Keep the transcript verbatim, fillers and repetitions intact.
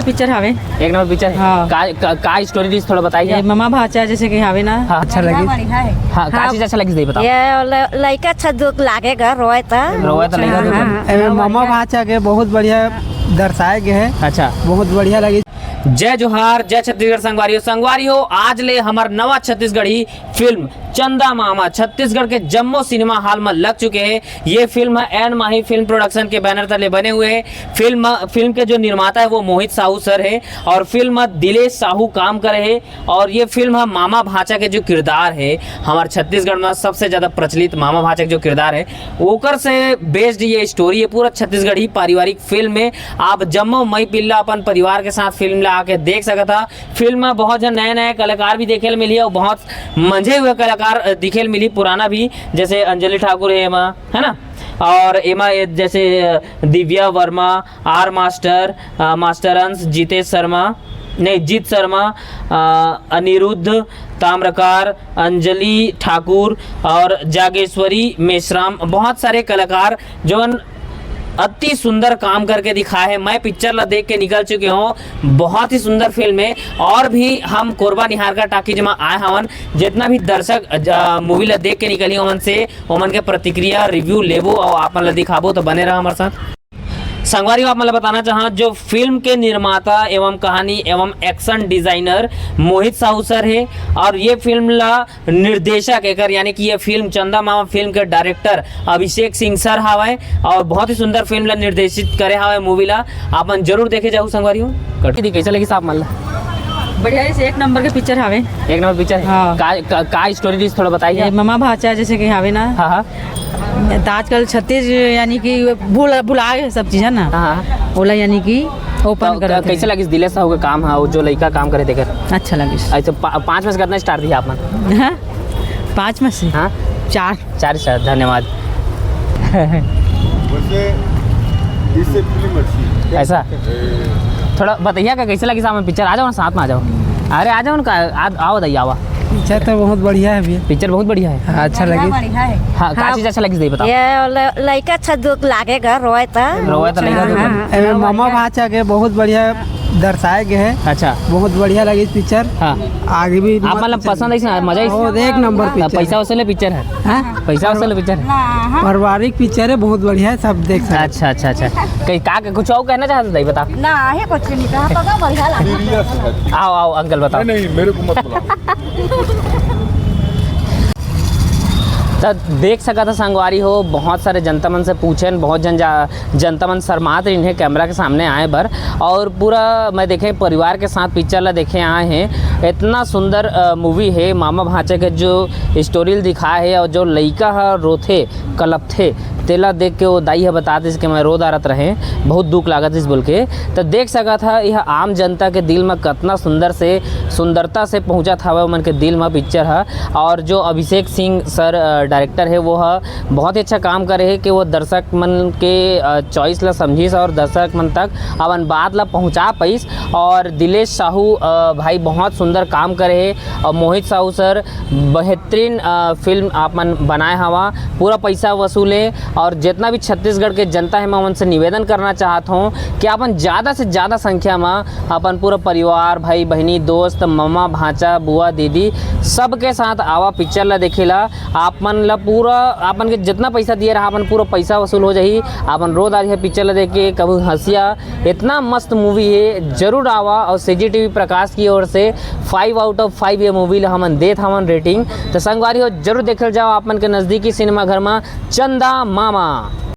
Picture हवे। एक number picture है। हाँ। का, का, का स्टोरी रहिस, थोड़ा बताइए। ये ममा भांचा जैसे कि हवे ना। हाँ। अच्छा लगी? बढ़िया है। हाँ, का हाँ। चीज अच्छा लगिस, बताओ। ये ल-, लइका अच्छा दुख लागेगा, रोए त। रोए त लइका हाँ, दुख हाँ, लगे। हाँ। एमे ममा भांचा के बहुत बढ़िया दर्शाए गए है। अच्छा। बहुत बढ़िया लगी। जय जोहार, जय छत्तीसगढ़ संगवारी हो। संगवारी हो, आज ले हमर नवा छत्तीसगढ़ी फिल्म चंदा मामा छत्तीसगढ़ के जम्मो सिनेमा हॉल में लग चुके हैं। ये फिल्म है एन माही फिल्म प्रोडक्शन के बैनर तले बने हुए है। फिल्म, फिल्म के जो निर्माता है वो मोहित साहू सर है और फिल्म में दिलेश साहू काम करे है। और ये फिल्म है मामा भांचा के जो किरदार है, हमारे छत्तीसगढ़ में सबसे ज्यादा प्रचलित मामा भांचा के जो किरदार है, ओकर से बेस्ड ये स्टोरी है। पूरा छत्तीसगढ़ी पारिवारिक फिल्म है। आप जम्मो मई पिल्ला अपन परिवार के साथ फिल्म ला आके देख सकत हा। फिल्म में बहुत झन नए नए कलाकार भी देखे ल मिली और बहुत मंझे हुए कलाकार, अ, दिखे ल मिली पुराना भी, जैसे अंजलि ठाकुर है एमा, है ना, और एमा ये जैसे, अ, दिव्या वर्मा, आर मास्टर, अ, मास्टर अंश, जीतेश शर्मा, नहीं, जीत शर्मा, अ, अनिरुद्ध ताम्रकार, अंजलि ठाकुर और जागेश्वरी मेश्राम, बहुत सारे कलाकार जोन अति सुंदर काम करके दिखाए है। मैं पिक्चर ला देख के निकल चुके हूँ, बहुत ही सुंदर फिल्म है। और भी हम कोरबा निहारका टाकीज में आए हवन, जितना भी दर्शक, अ, मूवी ला देख के निकली ओमन से, ओमन के प्रतिक्रिया, रिव्यू लेबो और आप मन ला दिखाबो, तो बने रहा हमारे साथ। संगवारी हो, आप मन ला बताना चाहा, जो फिल्म के निर्माता एवं कहानी एवं एक्शन डिजाइनर मोहित साहू सर है और ये फिल्म ला निर्देशक एकर, यानी कि ये फिल्म चंदा मामा फिल्म के डायरेक्टर अभिषेक सिंह सर हावय और बहुत ही सुंदर फिल्म ला निर्देशित करे हावय, मूवी ला आप मन जरूर देखे जाहू संगवारी हो। कट दी, कैसे लगी साहब मन ला? बढ़िया है, एक नंबर के पिक्चर हावे। एक नंबर पिक्चर है। हाँ। का, का, का स्टोरी रहिस, थोड़ा बताइए। ये ममा भांचा जैसे कि हावे ना। हाँ, हाँ। तो आजकल छत्तीस यानी कि भूल, भुला गए सब चीज है ना। हाँ, हाँ। ओला यानी कि ओपन तो करत क-, हे। कैसे लगिस दिलेश साहू के काम, हाँ, वो जो लइका काम करे तेकर? अच्छा लगिस। अच्छा, पा-, पाँच में से कितना स्टार दिया आप मन? हाँ? पाँच में से? हाँ। चार। चार स्टार, धन्यवाद। वैसे इससे फिल्म अच्छी है। ऐसा? ए। थोड़ा बताइए का कैसे लगिस आप मन पिक्चर? आ जाओ ना, साथ में आ जाओ। अरे आ जाओ ना, का-, आ, आओ दाई, आवा। पिक्चर तो बहुत बढ़िया है भैया। पिक्चर बहुत बढ़िया है। हाँ, अच्छा लगे। बढ़िया है। हाँ, का हाँ। चीज अच्छा लगिस, बताओ। ये ल-, लइका अच्छा दुख लागेगा, रोए त। रोए त लइका हाँ, दुख हाँ, लगे। हाँ। एमे ममा भांचा के बहुत बढ़िया दर्शाए गए हैं। अच्छा। बहुत बढ़िया लगिस पिक्चर। हाँ। आगे भी आप मतलब पसंद है, मजा है? बहुत एक नंबर पिक्चर। पैसा वसूले पिक्चर है? हाँ? पैसा वसूले पिक्चर है? हाँ। पारिवारिक पिक्चर है, बहुत बढ़िया है, सब देख सकते हैं। अच्छा, अच्छा, अच्छा। कहीं का, का कुछ और कहना चाहते दाई, बता। ना, हे कुछ नहीं कहा, तो बढ़िया लगा। सीरियस है। आओ, आओ अंकल, बताओ। नहीं, नहीं, मेरे को मत बुलाओ। त देख सकत ह संगवारी हो, बहुत सारे जनता मन से पूछेन, बहुत जन जा-, जनता मन शर्मात रहिन हे कैमरा के सामने आए बर। और पूरा मैं देखे परिवार के साथ पिक्चर ला देखे आए हे। इतना सुंदर, अ, मूवी हे। मामा भांचा के जो स्टोरी ल दिखाए हे और जो लइका ह रोथे, कलपथे, तेला देख के वो दाई ह बता दिस कि मैं रो डारत रहे, बहुत दुख लागत रिस बोल के। त देख सकत ह, यह आम जनता के दिल म कतना सुंदर से, सुंदरता से पहुंचत हवय ओमन के दिल म पिक्चर ह। और जो अभिषेक सिंह सर, अ, डायरेक्टर हे, वो ह बहुत ही अच्छा काम करे हे कि वो दर्शक मन के, अ, चॉइस ला समझिस और दर्शक मन तक अपन बात ला पहुंचा पाइस। और दिलेश साहू, अ, भाई बहुत सुंदर काम करे हे और मोहित साहू सर बेहतरीन, अ, फिल्म आप मन बनाए हवा, पूरा पैसा वसूल हे। और जितना भी छत्तीसगढ़ के जनता हे, मैं उनसे निवेदन करना चाहत हूँ कि अपन ज़्यादा से ज़्यादा संख्या में अपन पूरा परिवार, भाई बहिनी, दोस्त, ममा भांचा, बुआ दीदी, सबके साथ आवा पिक्चर ला देखे ला। आप मन ला पूरा, आप मन के जितना पैसा दिए रहा, अपन पूरा पैसा वसूल हो जाही। अपन रो डारिहा पिक्चर ला देख के, कभी हंसिया। इतना मस्त मूवी हे, जरूर आवा। और सीजी टीवी प्रकाश की ओर से five out of five ये मूवी ला हमन देत हवन रेटिंग। तो संगवारी हो, जरूर देखल जाओ आप मन के नजदीकी सिनेमा घर में चंदा मामा।